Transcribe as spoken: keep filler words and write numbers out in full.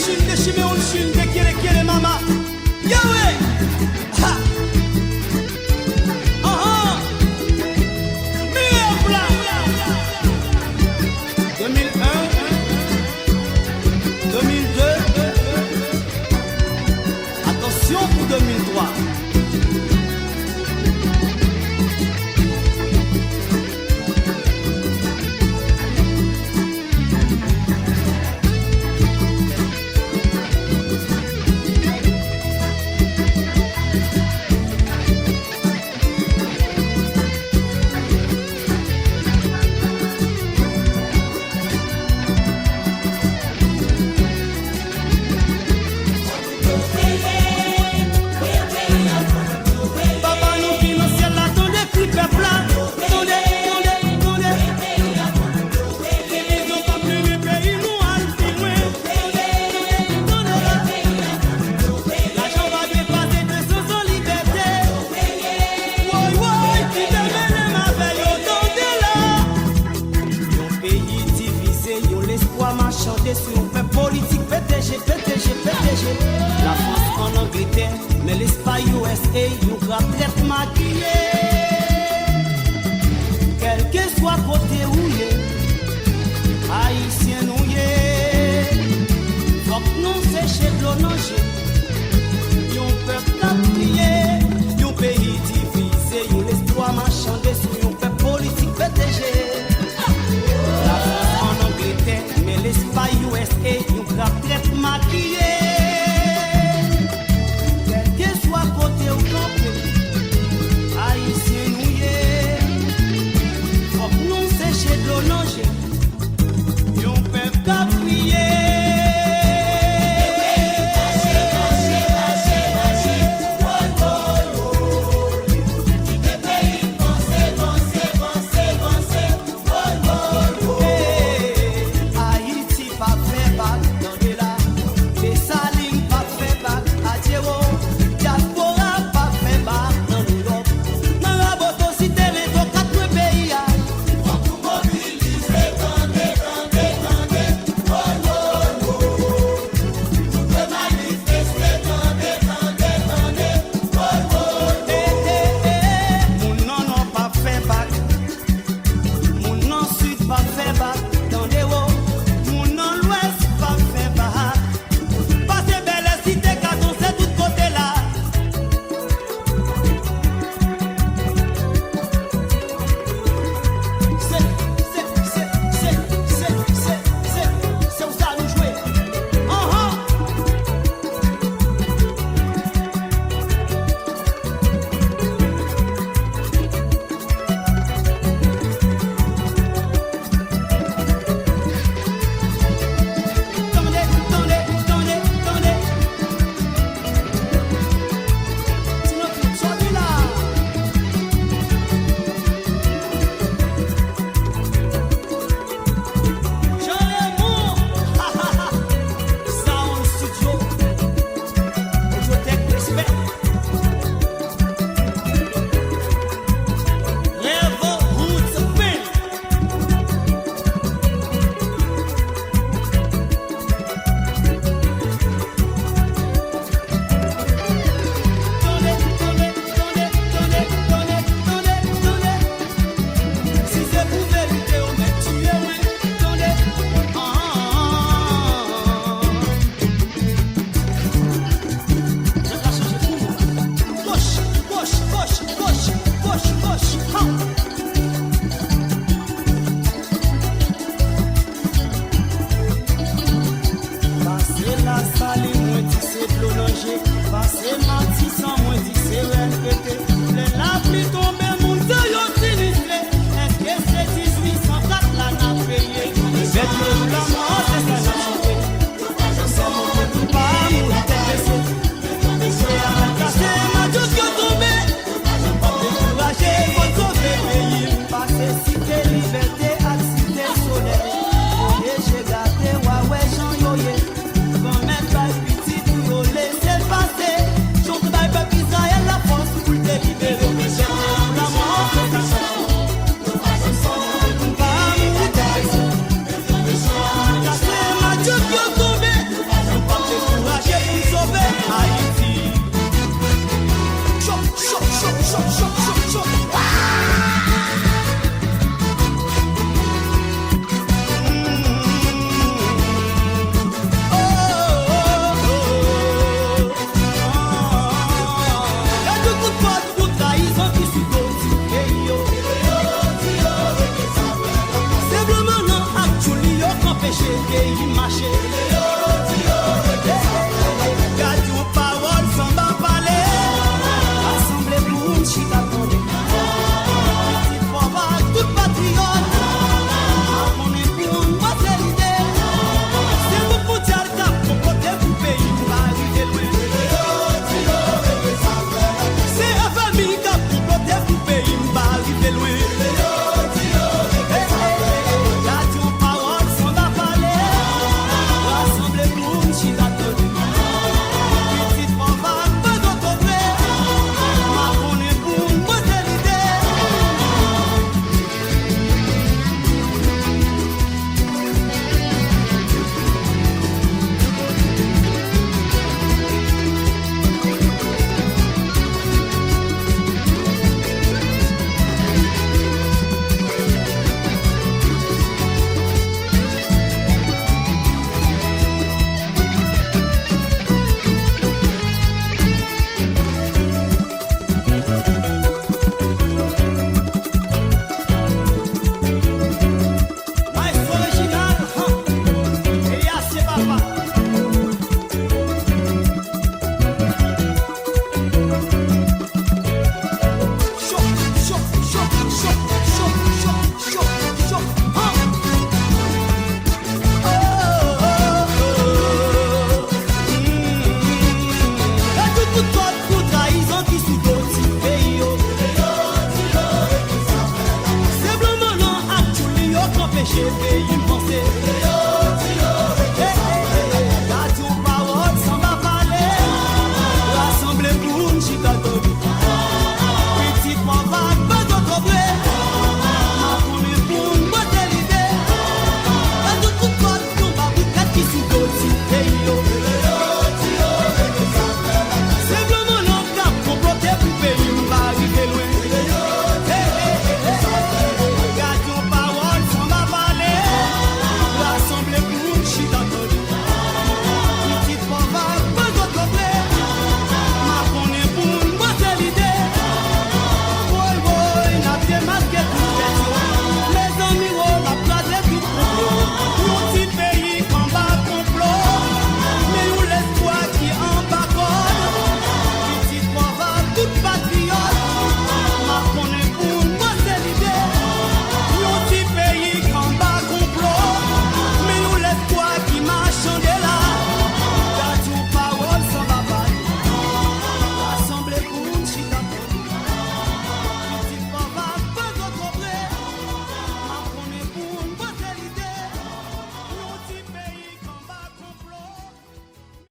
Chine, de chimè, on chine, de kyele, kyele, mama. Yahweh! Ha! Ahan! Miracle la! Deux mille un, deux mille deux, atansyon pou deux mille trois. Papa nou ki nan syèl la, tande kri pèp la. Tande, tande, tande. Divizyon p ap mennen peyi nou al pi lwen. Tande, tande, tande. Lajan pa dwe pase de san san libète. Woy, woy, ki te mele m avè yo, tande la. Yon peyi divize, yon lespwa machande sou yon pèp politik P T G, P T G, P T G. Lafrans ann Angletè, men Lespay U S A, yon grap trèt makiye. Kèlkeswa kote ou ye, Ayisyen nou ye. Fòk nou seche dlo nan je. Yon pèp k ap kriye, yon peyi divize, yon lespwa machande sou yon pèp politik P T G. Lafrans ann Angletè, men Lespay U S A, yon grap trèt makiye. Kèlkeswa kote ou kanpe, Ayisyen nou ye. Fòk nou seche dlo nan je. Yon pèp k ap kriye. Ayiti p ap fè bak, tande la. Desalin p ap fè bak, adye wo. Dyaspora p ap fè bak nan Nouyòk. Nan Raboto, Site Rezo, kat kwen peyi a. Fòk nou mobilize, tande, tande, tande. Woy, woy, woy. Nou dwe manifeste, tande, tande, tande. Woy, woy, woy. Eh, eh, eh, eh. Moun nan Nò p ap fè bak. Moun nan Sid p ap fè bak, tande wo. Moun nan Lwès p ap fè bak. Pase Bèlè, Site Katon, se tout kote la. Se, se, se ou sa nou jwe. Anhan. Tande, tande, tande, tande. Ti nòt, sòti la. Jean Raymond, Sound Studio, Audiotech, respè. Revo Roots Band. Tande, tande, tande, tande. Si se pou verite, ou mèt tiye mwen. Tande. Ah, ah, ah, ah. Nèg la chanje kou. Gòch, gòch, gòch, gòch, gòch, gòch. Ha! Pase Lasalin, mwen di se dlo nan je. Pase Matisan, mwen di se rèl pete. Lè lapli tonbe, moun sa yo sinistre. Èske se dizuit san kat la n ap peye? Bèt yo pou lanmò, se sa n ap chante. Kase madyòk yo tonbe. Pa dekouraje, fò n sove peyi n. Pase Site Libète ak Site Solèy. Voye je gate, w a wè jan yo ye. Granmèt bay pitit pou yo lese l pase. Jan w te bay pèp Izrayèl lafòs pou l te libere. Lanmò, se sa. Kase madyòk yo tonbe. Mache, peyi mache.